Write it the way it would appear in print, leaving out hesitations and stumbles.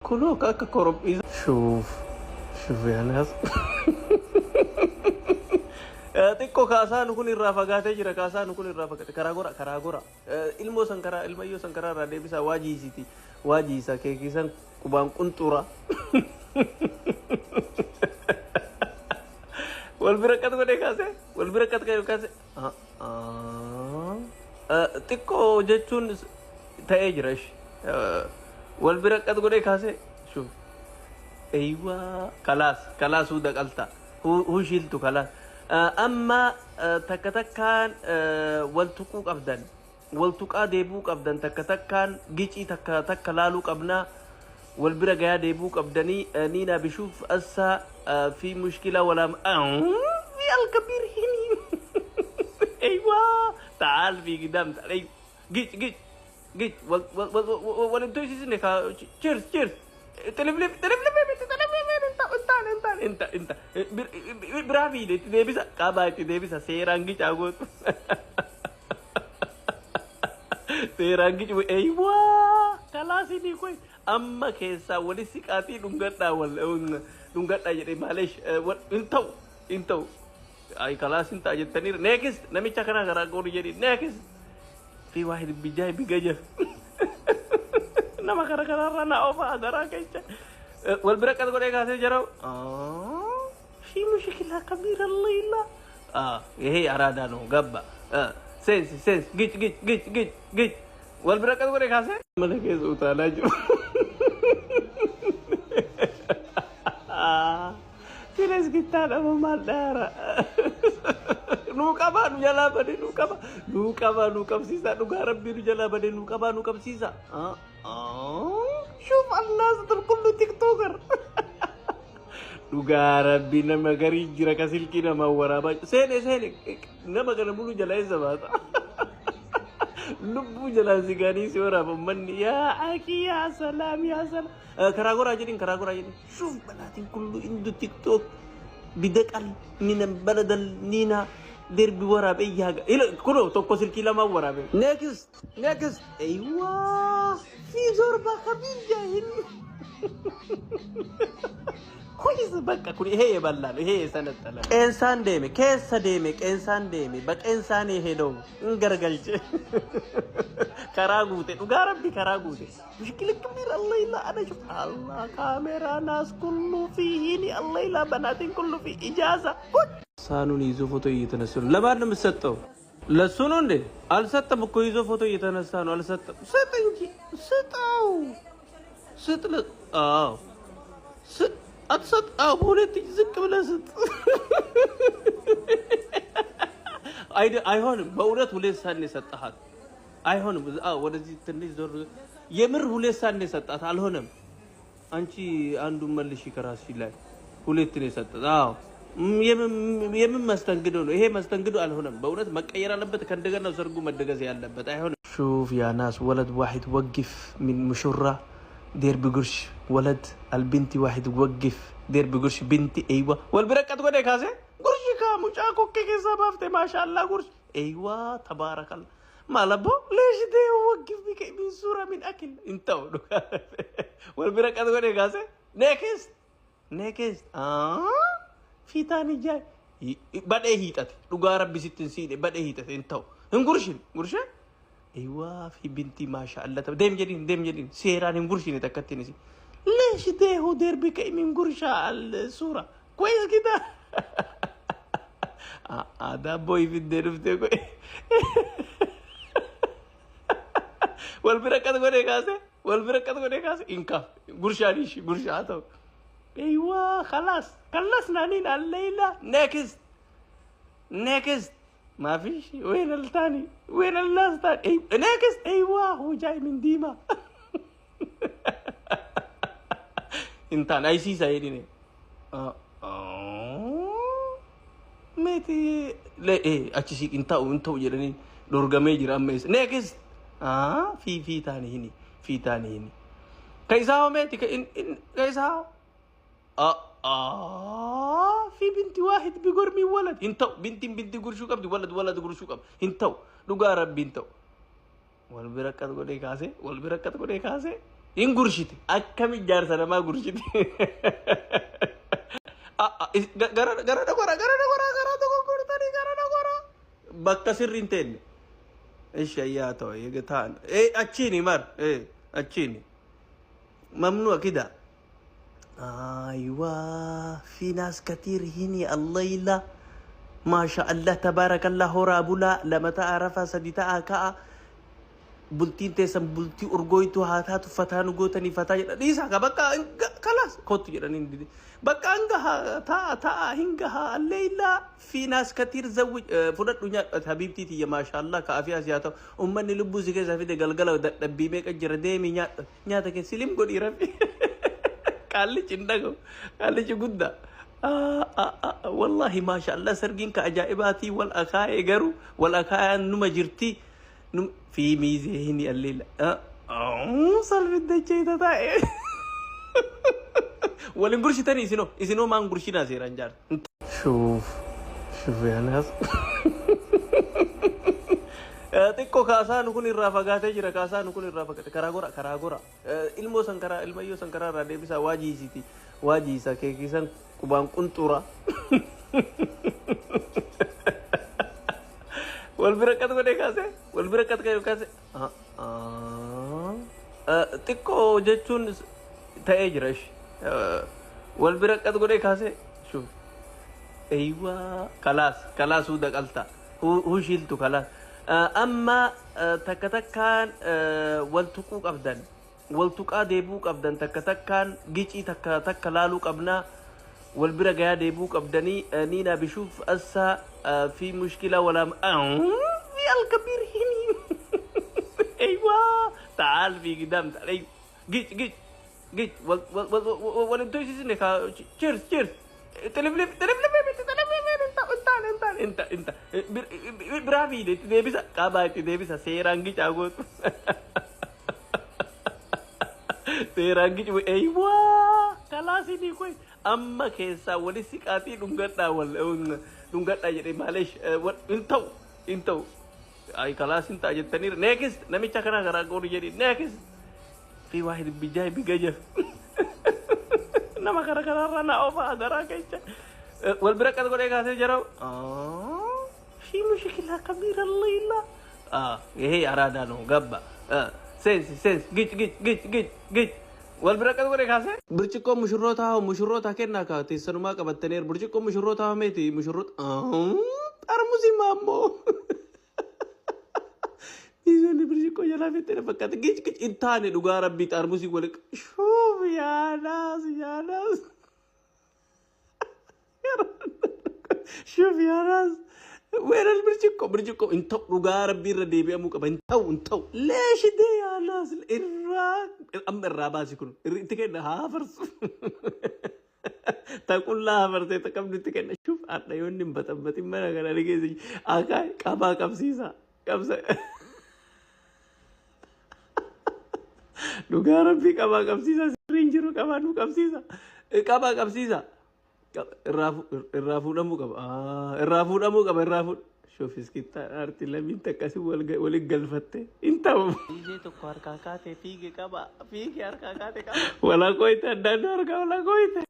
Kunoo akka korophiisa. Shuuf shuuf yaanaas. Xiqqoo kaasaanu kun irraa fagaatee jira, kaasaanu kun irraa fagaate. Karaa gora, karaa gora. Ilmoo san karaa, ilmayyoo san karaa irraa deebisaa. Waa jiisiti, waa jiisa keekii san qubaan qunxura. Wal bira qat godhee kaase, wal bira qat godhee kaase. Xiqqoo jechuun ta'ee jira ishi. Wal bira qat godhee kaase, shuuf. Eeywaa, kalaas kalaas, huu daqalta huu shiiltu kalaas. Amma takka takkaan wal tuquu qabdan, wal tuqaa deebuu qabdan, takka takkaan gicii takka takka laaluu qabnaa, wal bira gayaa deebuu qabdanii. Niina bishuuf assa fi mushkila walaa fi alkabiir hini. Eeywaa, taal fi gidam, gic gic gic, wal wal wal wal hin tuysiisne ka. Cheers, cheers. Xiliflif xiliflif xiliflif. Intaan intaan inta inta biraa fiide itti deebisa qabaa, itti deebisa. Seeraan gicaa gootu, seeraan gicu. Eeywaa, kalaasini koy amma keessaa wali siqaatii dhungadhaa, wal dhungadhaa jedhe. Maaleesh, hin ta'u, hin ta'u. Ay, kalaas hin ta'a jettaniir. Next, namicha kana karaa goonu jedhi. Next, fi waahid bijaay bigajaf nama kara karaarraa na ofa adaraa kecha. Wal bira qas godhee kaasee jira. في مشكلة كبيرة الليلة. ይሄ አራዳ ነው። ገባ ሴንስ ሴንስ። ግጭ ግጭ ግጭ ግጭ ግጭ። Wal bira qas godhee kaasee mana keessa utaalaa jiru. Siles gittaadhama maal dhaara nuu qabaa, nu jalaa badee, nuu qaba, nuu qabaa, nuu qabsiisa. Dhugaa rabbii nu jalaa badee, nuu qabaa, nuu qabsiisa. شوف الناس كله TikToker. Dhugaa rabbii nama garii jira ka silkii nama waraabaa. Seene seene, nama kana mulu jalaa eessa baata? Lubbuu jalaan si gaanii si waraaba manni. Yaa akii, yaa salaam, yaa salaam. Karaa goraa jedhin, karaa goraa jedhin. شوف بناتين كله عنده تيك توك بدقل من بلد نينا derbi waraabee yaaga ila kunoo tokko silkii lama waraabe. Next, next. ايوه، في زوربا خبير جاهل كويس. በቃ kun ይሄ የበላ ነው። ይሄ የሰለጠነ qeensaan deeme, keessa deeme, qeensaan deeme, በqeensaan የሄደው እንገርገልቼ karaa guute. Dhugaa rabbi karaa guute. مشكلة كبيرة الليلة. أنا شوف الله كاميرا ناس كله فيه هني الليلة بناتين كله في إجازة. ሳኑን ይዞ ፎቶ እየተነሱ ነው። ለማን ነው የምትሰጠው? ለሱ ነው እንዴ? አልሰጠም እኮ፣ ይዞ ፎቶ እየተነሳ ነው። አልሰጠም። ስጥ እንጂ፣ ስጠው፣ ስጥ። አዎ ስጥ። አትሰጥ? አዎ፣ በሁለት እጅ ዝቅ ብለህ ስጥ። አይሆንም። በእውነት ሁለት ሳህን የሰጠሃት አይሆንም። አዎ፣ ወደዚህ ትንሽ ዞር። የምር ሁለት ሳህን የሰጣት አልሆነም። አንቺ አንዱን መልሺ ከራስሽ ላይ። ሁለት ነው የሰጣት። አዎ፣ የምን መስተንግዶ ነው ይሄ? መስተንግዶ አልሆነም። በእውነት መቀየር አለበት። ከእንደገና ሰርጉ መደገስ ያለበት አይሆንም። شوف يا ناس، ولد واحد وقف من مشرة دير بقرش ولد البنت واحد وقف دير بقرش بنتي. ايوه، والبركة godhe kaase gurshi kaa mucaa kokkee keessaa baafte. Maashaallah, gurshi. ايوه، تبارك الله. ما لبو ليش ده وقف بك من صورة من أكل انت. والبركة godhe kaase. Next, next. في تاني جاي badhee hiixate. Dhugaa rabbi sitti hin siine, badhee hiixate. Hin ta'u, hin gurshin gurshe. ايوه، في بنتي ما شاء الله. ديم جدين، ديم جدين. سيران hin gurshine takkattiin isi. ليش ده هو دير بك من قرشة الصورة كويس كده. ዳቦ fiddee dhuftee koy wal bira qat godhee kaase, wal bira qat godhee kaase. Inka gurshaan ishi gurshaa ta'u. ايوه، خلاص خلصنا نينا الليلة. Next, next. ما فيش. وين الثاني؟ وين الناس الثاني؟ أيوة. Next. ايوه، هو جاي من ديما انتان اي سي سايدين. Meeti le achi si hin ta'u, hin ta'u jedhanii dorgamee jira amma isa. Next. Fi fi taani hini fi taani hini ka isaa hoo meeti ka isaa hoo في بنت واحد بقرمي ولد hin ta'u. Bintiin binti gurshuu qabdi, walad walad gurshuu qabdi. Hin ta'u, dhugaa rabbi hin ta'u. Wal bira akkas godhee kaase, wal bira akkas godhee kaase. Hin gurshite. Akkami jaarsa namaa gurshite? Gara gara gara gara gara gara dogoggortanii gara gara bakka sirri hin teenne. Ishi ayyaa ta'u eega ta'an. Achiini mar achiini. Mamnu'a kida. أيوة، في ناس كتير هني الليلة، ما شاء الله تبارك الله. Horaa bulaa, lama ta'a rafaa, sadi ta'a ka'a. Bultiin teessan bultii urgooytuu haa taatu. Fataa nu gootanii fataa jedha. Dhiisaa ka bakka kalaas kottu jedhanii hin dide. Bakka hanga ta'a ta'a hin gahaa. الليلة في ناس كتير زوج. Fudhadhu, nyaadhu حبيبتي tiyya. Maashaallah, ka afiyaas yaa ta'u. Ummanni lubbuu si keessa fide galgala dadhabbii meeqa jira. Deemi, nyaadhu nyaata kee, silim godhii rabbi. Qaallichi hin dhaga'u, qaallichi guddaa. Wallahi maashaallah, sargiin ka ajaa'ibaatii. Wal akaayee garuu wal akaayaan numa jirti fi miizee hini الليلة salfiddacheeta taa'e walin gurshitanii. Isinoo isinoo maan gurshinaa seeraan jaar. شوف شوف يا ناس, xiqqoo kaasaan kun irraa fagaatee jira. Kaasaan kun irraa fagaate. Karaa gora, karaa gora. Ilmoo san karaa, ilmayyoo san karaa irraa deebisaa. Waa jiisiti, waa jiisa. Keekii san qubaan qunxura. Wal bira qat godhee kaase, wal bira qat godhee kaase. Xiqqoo jechuun ta'ee jira ishi. Wal bira qat godhee kaase. شوف, أيوه, خلاص خلاص, هو دقلتا هو هو شيلتو خلاص. Amma takka takkaan wal tuquu qabdan, wal tuqaa deebuu qabdan. Takka takkaan gicii takka takka laaluu qabnaa, wal bira gayaa deebuu qabdanii. Niina بشوف أسا في مشكلة ولا في الكبير هني. أيوه, تعال في قدام, تعال. أيوه, جيت جيت جيت. wal wal wal wal intoysisne ka. Cheers, cheers. تلفلف تلفلف تلفلف. انت انت انت انت biraa fiide, itti deebisa, qabaa itti deebisa. Seeraan gicaa gootu, seeraan gicu. أيوه, خلاص ni koy amma keessaa wali siqaatii dhungadhaa, wal dhungadhaa jedhe. معلش, hin ta'u, hin ta'u. Ay, خلاص hin ta'a jettaniir. Next, namicha kana karaa goonu jedhi. Next, في واحد بجاي بججف nama kara karaarraa na ofa adaraa kecha. Wal bira qad godhee kaasee jira. في مشكلة كبيرة الليلة. ይሄ አራዳ ነው። ገባ sense sense. ግጭ ግጭ ግጭ ግጭ ግጭ. Wal bira qad godhee kaasee. Burcuqqoo mushurroota mushurroota kennaa kaa. Teessanumaa qabattaniir. Burcuqqoo mushurroota meeti? Mushurroota xarmusii maammoo Miizonni burcuqqoo jalaa fixee fakkaata. Gic gic hin taane, dhugaa rabbii xarmusii wal. شوف يا ناس, يا ناس, شوف يا ناس, وين البرجكو؟ برجكو انتو dhugaa rabbii irra deebi'amuu qaba. Hin ta'u, hin ta'u. ليش ده يا ناس? Irraa amma irraa baasi kun itti kenna haa farsu. Taqullaa hafarsee taqabnu itti kenna. شوف, hadha yoonni hin baxabbatin mana kana ni keessa akaa qabaa qabsiisa qabsa. Dhugaa rabbii qabaa qabsiisa. Sirriin jiru, qabaa nu qabsiisa, qabaa qabsiisa. Irraa fuudhamuu qaba, irraa fuudhamuu qaba, irraa fuudh. شوف, iskittaa aarti lamiin takkasi waliin galfatte hin ta'u. Fiigee tokko harkaa kaatee fiige qaba, fiige harkaa kaate qaba. Walaa koyte, adda adda harkaa walaa koyte.